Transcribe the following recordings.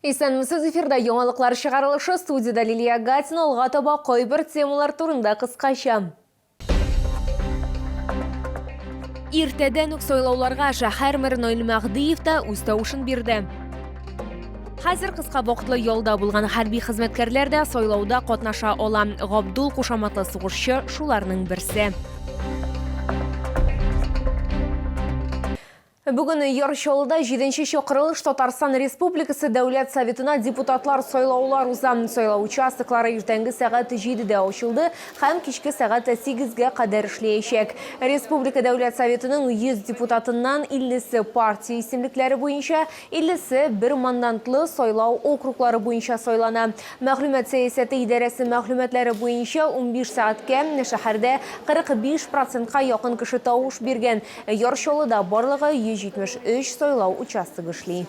Исәнмесез, эфирда яңалыклар чыгарылышы, студиядә Лилия Гатина, алга таба кайбер темалар турында кыскача. Иртәдән үк сайлауларга шәһәр мэры Наил Мәһдиев та үз тавышын бирде. Хәзер кыска вакытлы ялда булган хәрби хезмәткәрләр дә сайлауда катнаша ала. Габдул кушаматлы сугышчы шуларның берсе. Бүген Яр Чаллыда җиденче чакырылыш Татарстан Республикасы Дәүләт Советына депутатлар сайлаулар уза. Сайлау участоклары иртәнге сәгать җидедә ачылды һәм кичке сәгать сигезгә кадәр эшләячәк. Республика Дәүләт Советының 100 депутатыннан иллесе партия исемлекләре буенча, иллесе бер мандантлы сайлау округлары буенча сайлана. Мәгълүмат сәясәте идарәсе мәгълүматлары буенча, 15 сәгатькә шәһәрдә 45 процентка якын кеше тавыш биргән. Яр Чаллыда барлыгы 173 сайлау участогы эшли.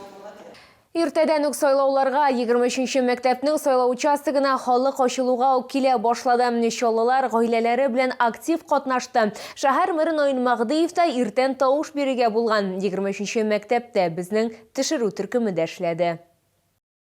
Иртәдән үк сайлауларга 23 нче мәктәпнең сайлау участогына халык ачылуга ук килә башлады. Чаллылар гаиләләре белән актив катнашты. Шәһәр мэры Наил Мәһдиев та иртән тавыш бирергә булган. 23 нче мәктәптә безнең төшерү төркеме дә эшләде.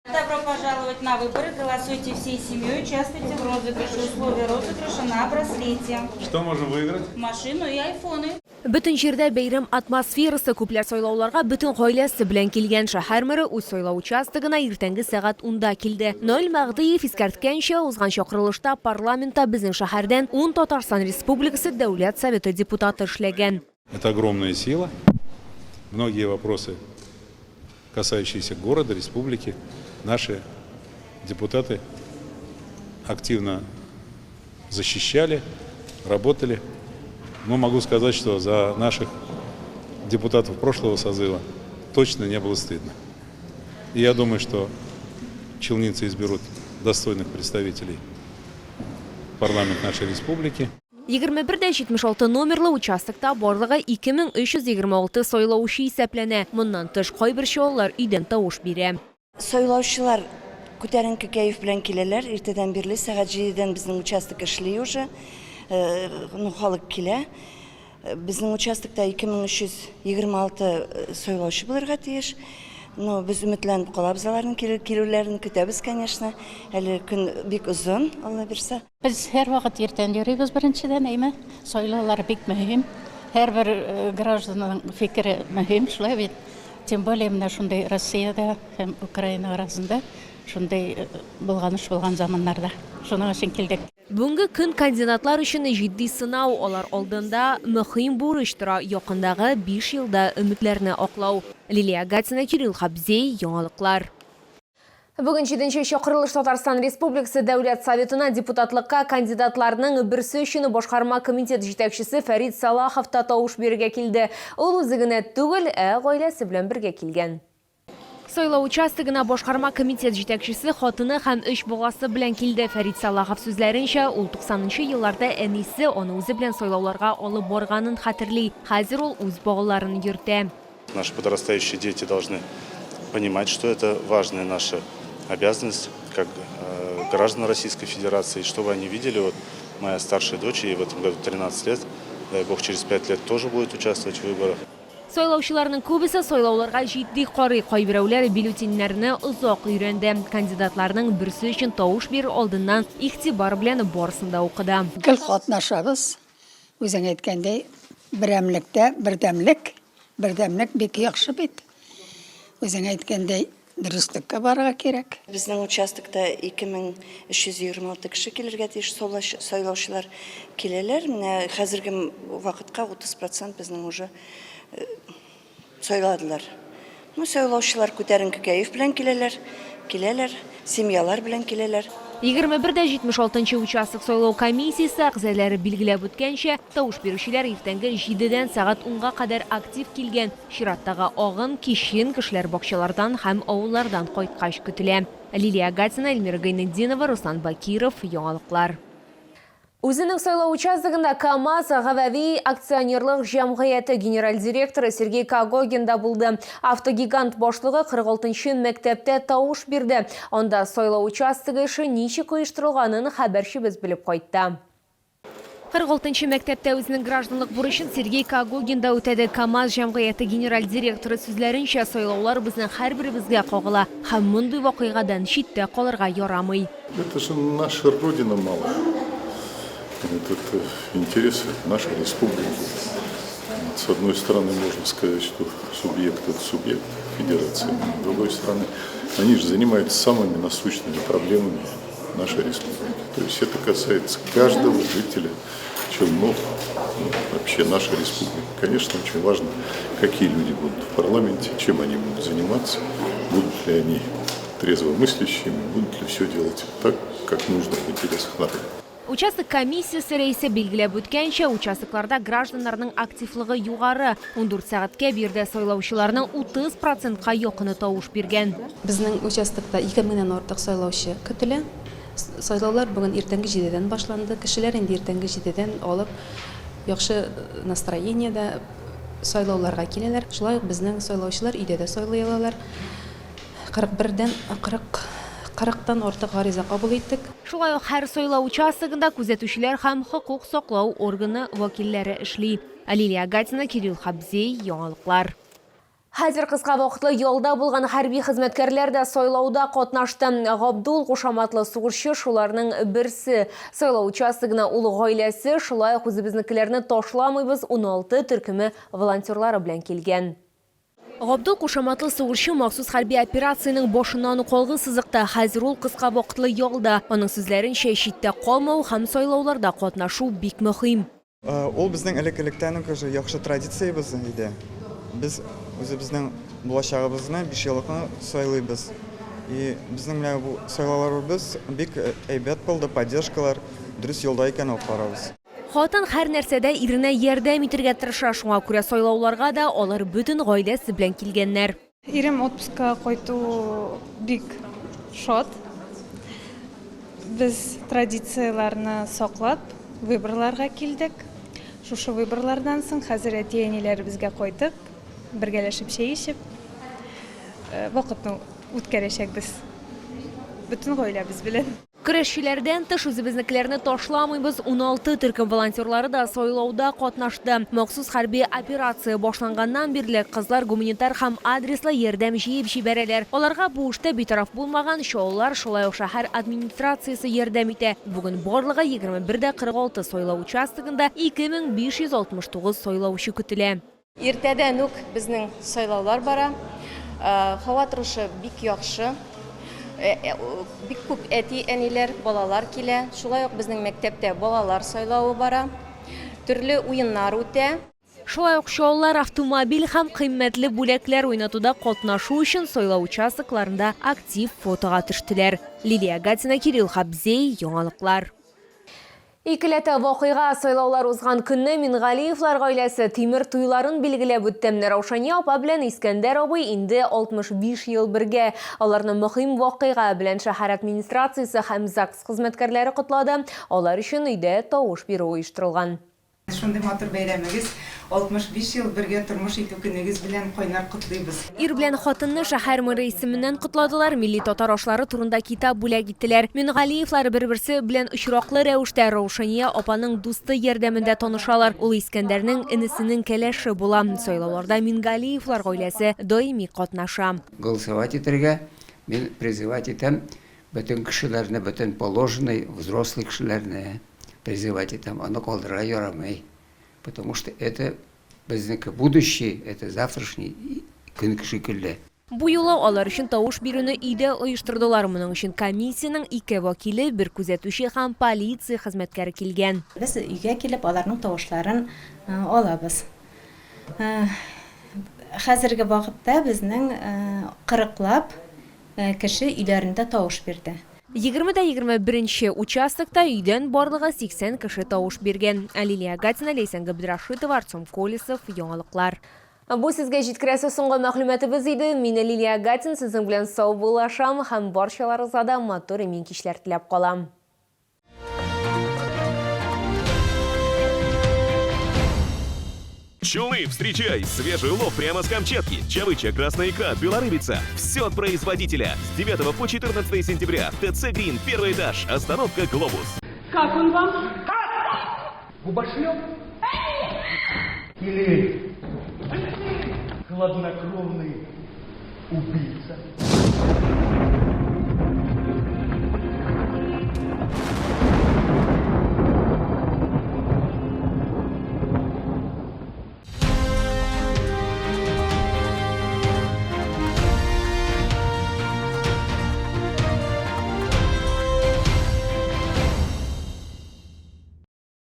Добро пожаловать на выборы, голосуйте всей семьей, участвуйте в розыгрыше. Условия розыгрыша на браслете. Что можем выиграть? Машину и айфоны. Бөтен җирдә бәйрәм атмосферасы, күпләр сайлауларга бөтен гаиләсе белән килгән. Шәһәр мэры үз сайлау участогына иртәнге сәгать унда килде. Наил Мәһдиев искәрткәнчә, узган чакырылышта парламентта безнең шәһәрдән ун Татарстан Республикасы Дәүләт Советы депутаты эшләгән. Это огромная сила. Многие вопросы, касающиеся города, республики, наши депутаты активно защищали, работали. Но могу сказать, что за наших депутатов прошлого созыва точно не было стыдно. И я думаю, что челнинцы изберут достойных представителей в парламент нашей республики. 21 дә 76 номерлы участокта барлыгы 2326 сайлаучы исәпләнә. Моннан тыш, кайбер чаллылар өйдән тавыш бирә. Сайлаучылар күтәренке кәеф белән киләләр. Иртәдән бирле сәгать җидедән безнең участок эшли уже. Ну, халык килә. Безнең участокта 2326 сайлаучы булырга тиеш. Но без өметләнеп калабыз аларның килүләрен, көтәбез, конечно. Әле көн бик озын, Алла бирса. Без һәрвакыт иртән йөрибез, беренчедән, әйме? Сайлаулар бик мөһим. Һәрбер гражданның фикере мөһим, шулай бит? Тем более менә шундый Россиядә һәм Украина арасында шундый болганыш булган заманнарда. Шуның өчен килдек. Бүгенге көн кандидатлар өчен җитди сынау, алар алдында мөһим бурыч тора, якындагы биш елда өметләрне аклау. Лилия Гатина, Кирилл Хабзей, Яңалыклар. Бүген җиденче чакырылыш Татарстан Республикасы Дәүләт Советына депутатлыкка кандидатларның берсе өчен башкарма комитет җитәкчесе Фәрит Салахов та тавыш бирергә килде. Ул үзе генә түгел, ә гаиләсе белән бергә килгән. Сайлау участогына башкарма комитет җитәкчесе хатыны һәм өч баласы белән килде. Фәрит Салахов сүзләренчә, ул 90 нчы елларда әнисе аны үзе белән сайлауларга алып барганын хәтерли. Хәзер ул үз балаларын йөртә. Наши подрастающие дети должны понимать, что это важная наша обязанность как э, граждан Российской Федерации, чтобы они видели, вот моя старшая дочь, ей в этом году 13 лет, дай бог, через 5 лет тоже будет участвовать в выборах. Сайлаучыларның күбесе сайлауларга җитди карый, кайберәүләр бюллетеньнәрне озак өйрәнде. Кандидатларның берсе өчен тавыш бирер алдыннан игътибар белән барысын да укыды. Гел катнашабыз. Үзең әйткәндәй, берәмлектә бердәмлек, бердәмлек бик яхшы бит. Үзең әйткәндәй, дөреслеккә барырга кирәк. Безнең участокта 2326 кеше килергә тиеш, сайлаучылар киләләр. Менә хәзерге вакытка 30 процент безнең уже Сайладылар. Ну, сайлаучылар күтәренке кәеф белән киләләр, киләләр, семьялар белән киләләр. 21 дә 76 нчы участок сайлау комиссиясе әгъзалары билгеләп үткәнчә, тавыш бирүчеләр иртәнге җидедән сәгать унга кадәр актив килгән. Чираттагы агым кичен кешеләр бакчалардан һәм авыллардан кайткач көтелә. Лилия Гатина, Эльмира Гайнетдинова, Руслан Бакиров, Яңалыклар. Үзенең сайлау участогында КАМАЗ гавәви акционерлык җәмгыяте генераль директоры Сергей Когогин да булды. Автогигант башлыгы 46 нчы мәктәптә тавыш бирде. Анда сайлау участогы эше ничек оештырылганын хәбәрчебез белеп кайтты. 46 нчы мәктәптә үзенең гражданлык бурычын Сергей Когогин да үтәде. КАМАЗ җәмгыяте генераль директоры сүзләренчә, сайлаулар безнең һәрберебезгә кагыла һәм мондый вакыйгадан читтә калырга ярамый. Это же наша Родина малая. Это интересы нашей республики. С одной стороны, можно сказать, что субъект это субъект федерации. С другой стороны, они же занимаются самыми насущными проблемами нашей республики. То есть это касается каждого жителя Челнов, ну, вообще нашей республики. Конечно, очень важно, какие люди будут в парламенте, чем они будут заниматься, будут ли они трезвомыслящими, будут ли все делать так, как нужно в интересах народа. Участок комиссиясе рәисе билгеләп үткәнчә, участокларда гражданнарның активлыгы югары. Ундүрт сәгатькә биредә сайлаучыларның 30 процентка якыны тавыш биргән. Безнең участокта ике меңнән артык сайлаучы көтелә. Сайлаулар бүген иртәнге җидедән башланды. Кешеләр инде иртәнге җидедән алып яхшы настроениедә сайлауларга киләләр. Шулай ук безнең сайлаучылар өйдә дә сайлый алалар. 41 дән 40 40тан артык гариза кабул иттек. Шулай ук һәр сайлау участогында күзәтүчеләр һәм хокук саклау органы вәкилләре эшли. Лилия Гатина, Кирилл Хабзей, Яңалыклар. Хәзер кыска вакытлы ялда булган хәрби хезмәткәрләр дә сайлауда катнашты. Габдул кушаматлы сугышчы шуларның берсе. Сайлау участогына ул гаиләсе, шулай ук үзебезнекеләрне ташламыйбыз 16 төркеме волонтерлары белән килгән. Габдул кушаматлы сугышчы махсус хәрби операциянең башыннан ук алгы сызыкта. Хәзер ул кыска вакытлы ялда. Аның сүзләренчә, читтә калмау һәм сайлауларда катнашу бик мөһим. Ул безнең элек-электән үк уже яхшы традициябез иде. Без үзебезнең булачагыбызны, бишьеллыкны сайлыйбыз. И безнең менә бу сайлауларыбыз бик әйбәт булды, поддержкалар, дөрес юлда икән алып барабыз. Хатын һәр нәрсәдә иренә ярдәм итергә тырыша, шуңа күрә сайлауларга да алар бөтен гаиләсе белән килгәннәр. Ирем отпускка кайту бик шат. Без традицияләрне саклап, выборларга килдек. Шушы выборлардан соң хәзер әти-әниләребезгә кайтып, бергәләшеп чәй эчеп, вакытны үткәрәчәкбез. Бөтен гаиләбез белән. Көрәшчеләрдән тыш, үзебезнекеләрне ташламыйбыз, уналты төркем волонтерлары да сайлауда катнашты. Махсус хәрби операция башланганнан бирле кызлар гуманитар һәм адреслы ярдәм җыеп җибәрәләр. Аларга бу эштә битараф булмаган Чаллылар, шулай ук шәһәр администрациясе ярдәм итә. Бүген барлыгы 21 дә 46 сайлау участогында 2569 сайлаучы көтелә. Иртәдән үк безнең сайлаулар бара. Һава торышы бик яхшы. Бик күп әти-әниләр, балалар килә. Шулай ук безнең мәктәптә балалар сайлавы бара. Төрле уеннар үтә. Шулай ук Чаллылар автомобиль һәм кыйммәтле бүләкләр уйнатуда катнашу өчен сайлау участокларында актив фотога төштеләр. Лилия Гатина, Кирилл Хабзей, Яңалыклар. Икеләтә вакыйга, сайлаулар узган көнне Мингалиевлар гаиләсе тимер туйларын билгеләп үтте. Раушания апа белән Искәндәр абый инде 65 ел бергә. Аларны мөһим вакыйга белән шәһәр администрациясе һәм ЗАГС хезмәткәрләре котлады. Алар өчен өйдә тавыш бирү оештырылган. Шундый матур бәйрәмегез, 65 ел бергә тормыш итү көнегез белән кайнар котлыйбыз. Ир белән хатынны шәһәр мэры исеменнән котладылар, милли татар ашлары турында китап бүләк иттеләр. Мингалиевлар бер-берсе белән очраклы рәвештә Раушания апаның дусты ярдәмендә танышалар. Ул Искәндәрнең энесенең кәләше була. Сайлауларда Мингалиевлар гаиләсе даими катнаша. Голосовать итәргә мин призывать итәм бөтен кешеләрне, бөтен положенный взрослый кешеләрне призывать итәм, аны калдырырга ярамый. Потому что это безнеке будущий, это завтрашний көн шикелле. Бу юлы алар өчен тавыш бирүне өйдә оештырдылар. Моның өчен комиссиянең ике вәкиле, бер күзәтүче һәм полиция хезмәткәре килгән. Без өйгә килеп аларның тавышларын алабыз. Хәзерге вакытта безнең кырыклап кеше өйләрендә тавыш бирде. Егерме дә егерме беренче участокта өйдән барлыгы 80 кеше тавыш биргән. Лилия Гатина, Ләйсән Габдрашитова, Артем Колесов, Яңалыклар. Бу сезгә җиткерәсе соңгы мәгълүматыбыз иде. Мин Лилия Гатин сезнең белән саубуллашам һәм барчаларыгызга да матур имин кичләр теләп калам. Челны, встречай! Свежий улов прямо с Камчатки. Чавыча, красная икра, белорыбица. Все от производителя. С 9 по 14 сентября. ТЦ Грин, первый этаж. Остановка Глобус. Как он вам? Губошлеп? Или хладнокровный убийца?